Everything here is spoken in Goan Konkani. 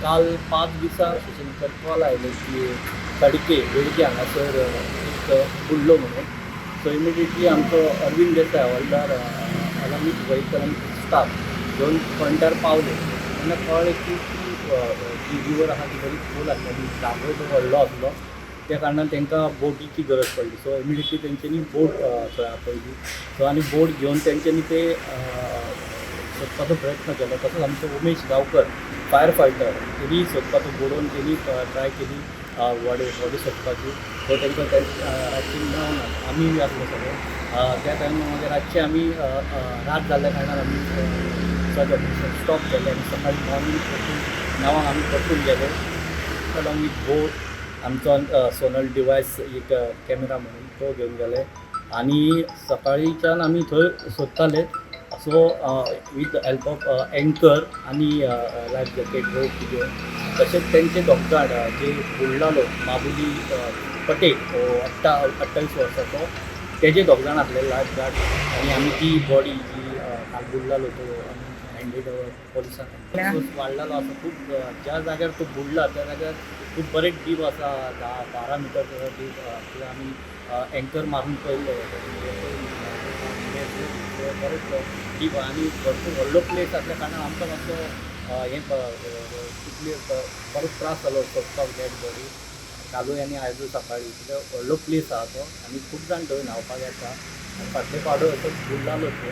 काल 5 दिसा स्टेशनाचेर कॉल आयले की साडके वेळगे हांगासर एक बुडलो म्हणून. सो इमिडिएटली आमचो अरविंद देसाय हवालदार अलॉंग विथ व्हेकल आनी स्टाफ घेवन पॉयंटार पावले तेन्ना कळ्ळें की ती जी रिवर आहा ती बरी खोल आसली आनी जागो तो व्हडलो आसलो. त्या कारणान तांकां बोटीची गरज पडली. सो इमिडिएटली तेंच्यांनी बोट थंय आपयली. सो आनी बोट घेवन तेंच्यांनी ते सोदपाचो प्रयत्न केलो. तसोच आमचो उमेश गांवकर फायर फायटर, तेणी सोदपाचो बुडोवन तेणी ट्राय केली बॉडी बॉडी सोदपाची. सो तांकां रातची मेळोंक ना. आमी बी आसले सगळे त्या टायमार. मागीर रातचे आमी रात जाल्ल्या कारणान आमी सर्च ऑपरेशन स्टॉप केलें आनी सकाळी मॉर्निंग परतून 9 आंक आमी परतून गेले अलॉंग विथ बोट. आमचो सोनल डिवायस एक कॅमेरा म्हणून तो घेवन गेले आनी सकाळीच्यान आमी थंय सोदताले. So with help of anchor आनी लायफ जॅकेट, रोप घेवन. तशेंच तेंचे दोग जाण जे बुडलालो, माबुली पटेल हो 28 वर्साचो, तेजे दोग जाण आसले लायफ गार्ड आनी आमी ती बॉडी जी काल बुडलालो तो आमी हँडेड ओवर पोलिसांक. वाडलेलो आसा खूब. ज्या जाग्यार तो बुडला त्या जाग्यार खूब बरें डीप आसा, 10-12 मिटर डीप. थंय आमी एंकर मारून पळयल्ले, बरेंच डीप आनी भरपूर व्हडलो प्लेस आसल्या कारणान आमकां मातसो हें तितले बरोच त्रास जालो सोदपाक डेड बॉडी कालूय आनी आयजूय सकाळी, कित्याक व्हडलो प्लेस आहा तो आनी खूब जाण थंय न्हांवपाक येता आनी फाटले फावट असो बुडलालो थंय.